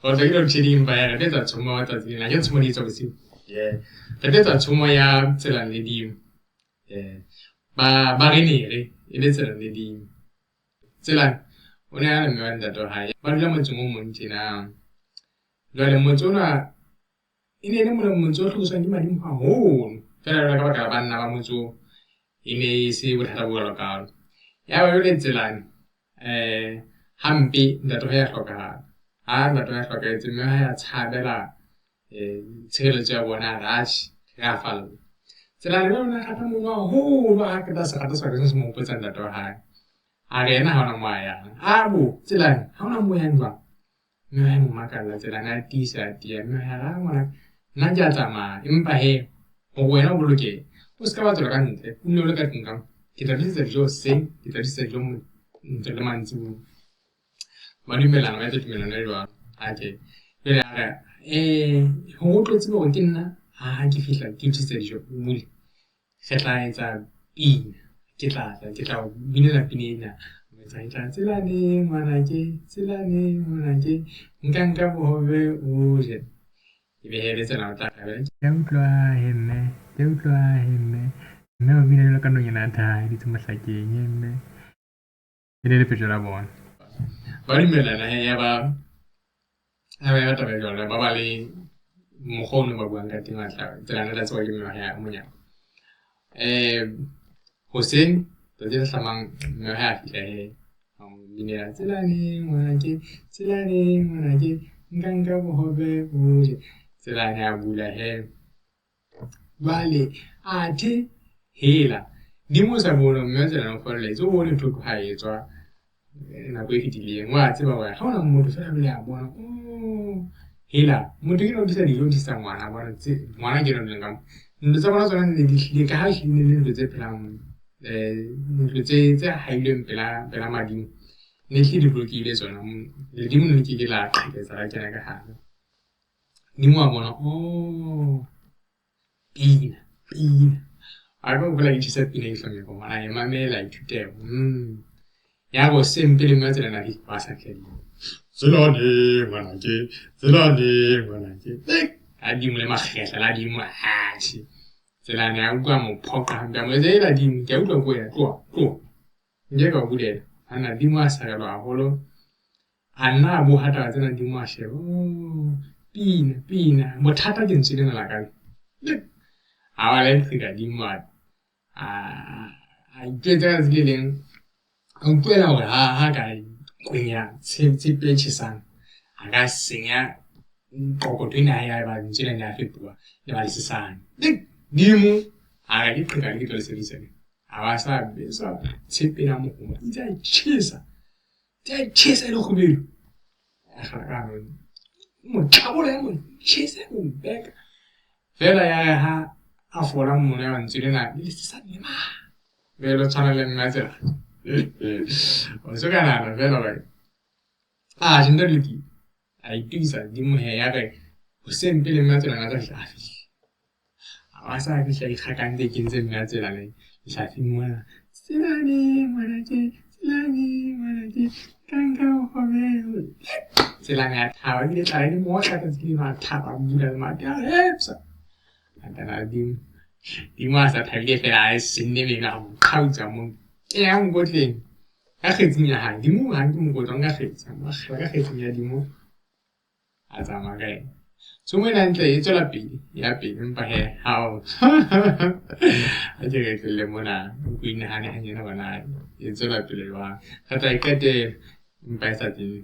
Ho tla ke load shedding empa ya re tlo etsa tshomo ya tsatsi lena. Ke tshomo di etswa bosiu. Yeah. Re tlo etsa tshomo ya Tselane le Dimo. Yeah. Ba re ne re e le Tselane le Dimo. Tselane o ne a na le mme wa ntate wa hae. Ba dula motseng o mong tjena. Jwale motse ona e ne e le motse o hlokiswang ke madimo haholo. Feela jwale ka baka la banna ba motse oo e ne e se bothata bo jwalo kalo. Ya ba jwale Tselane hampe ntate wa hae a hlokahala. Ha ntate wa hae a hlokahetse mme wa hae a tshabela tshireletso ya bona a re atjhe re a falla. Tselane le yona a rata mono haholo ha qeta a se rata sebaka seo se mo hopotsa ntate wa hae. A re yena ha hona moo a yang. Abo Tselane ha hona moo o yang jwang? Mme wa hae mo makalla Tselane a tiisa a tiya. Mme wa hae a re ah ngwanaka nna ke a tsamaya empa hee hore wena o bolokehe o se ka wa tswela ka ntle o nne o le ka tlung ka mo. Ke tla tlisetsa dijo hoseng, ke tla tlisetsa dijo le mantsibuya. Ba dumellana ba etsa tumellano e jwalo. Okay. Jwale a re hore o tlo tsebe hore ke nna ha ke fihla ke o tlisetsa dijo o bule. Re tla etsa pina. Ke tla tla ke tla o binela pina ena. Etsa tla Tselane ngwanake, Tselane ngwanake, nka nka bohobe o je. Ebe he le tsena o tla thabela. Ke a utlwa he mme, ke a utlwa he mme. Mme o bina jwalo ka nonyana ya thaha e dutse mohlakeng he mme. E le lepetjo la bona. Ba dumellana he ya ba ya ba taba e jwalo ba ba le mokgwa ono ba buang ka teng wa tla Tselane o tla tseba ke mme wa hae a monyako. Hoseng tsatsi le hlahlamang mme wa hae a fihla he a mo binela Tselane ngwanake, Tselane ngwanake, nka nka bohobe o je. Tselane a bula he. Jwale athe hela Dimo o sa bone mme wa Tselane o falletse o bone ntho e tloha e etswa nako e fetileng. Wa tseba hore ha hona motho feela jwale a bona hela motho ke enwa o tlisa dijo o tlisa ngwana a bona ngwana ke enwa a dulang ka mo. Ntlo tsa bona tsona ne di hlile ka ha ehlile ne le ntlo tse phelang ntlo tse hailweng pela madimo ne hlile di bolokehile tsona. Ledimo ne le keke la qheketsa la kena ka hare. Dimo wa bona pina pina. A ka hopola ke tjhesa pina e hlomeko ngwana a e mamela a ithuta yona. Ya ba hoseng pele mme wa Tselane a fihla ba sa fihla dimo. Tselane ngwanake, Tselane ngwanake. A dimo le makgehla la dimo atjhe. Tselane a utlwa mo phoqa hampe a mo jwetsa hela dimo ke a utlwa ko wena tloha tloha. Nke ka o bulela. Banna dimo a sarelwa haholo. A nna a boha taba tsena dimo a sheba pina pina bothata ke ntswe lena la ka le. A ba le qheka dimo a itjwetsa ka tsatsi le leng a utlwela hore ha ka kwenya tshepe e tjhesang a ka senya qoqotho ena ya hae ya ba lentswe lena le a fetoha le ba lesesane. Dimo a re ke qheka le ke tlo le sebedisa le. A ba sa besa tshepe ena mohoma itse a tjhesa. Tse a tjhesa e le kgubedu. A kgala ka hanong. Mo tlabola ya mo tjhesa mo beka. Feela ya re ha a fola mmono ya lentswe lena le lesesane le mane. Be le tshwana le nna tsela. O se ka nahana feela hore ah tjhe ntate lokile. A itokisa dimo he ya re hoseng pele mme a Tselane a tla fihla a fihla. A sa fihla ikgakantse kentse mme a Tselane lehlafing mona. Tselane ngwanake, Tselane ngwanake, ka nka bohobe. Tselane a thaba ebile tlala e le motla tsatsi leno a thaba a bula lemati a hepsa. Atana dimo. Dimo a sa thabile feela a senne meno a mo qhautsa mo kenya mokotleng ka kgetsing ya hae. Dimo ha nke mokotla o nka kgetsi, a mo akgela ka kgetsing ya Dimo a tsamaya ka yena. Tshomo ena hantle e tswela pele ya pele empa he hao ha ke re tlohelle mona o ko inahane hanyane hore na e tswela pele jwang. Re tla e qetela empa e sa tsebe.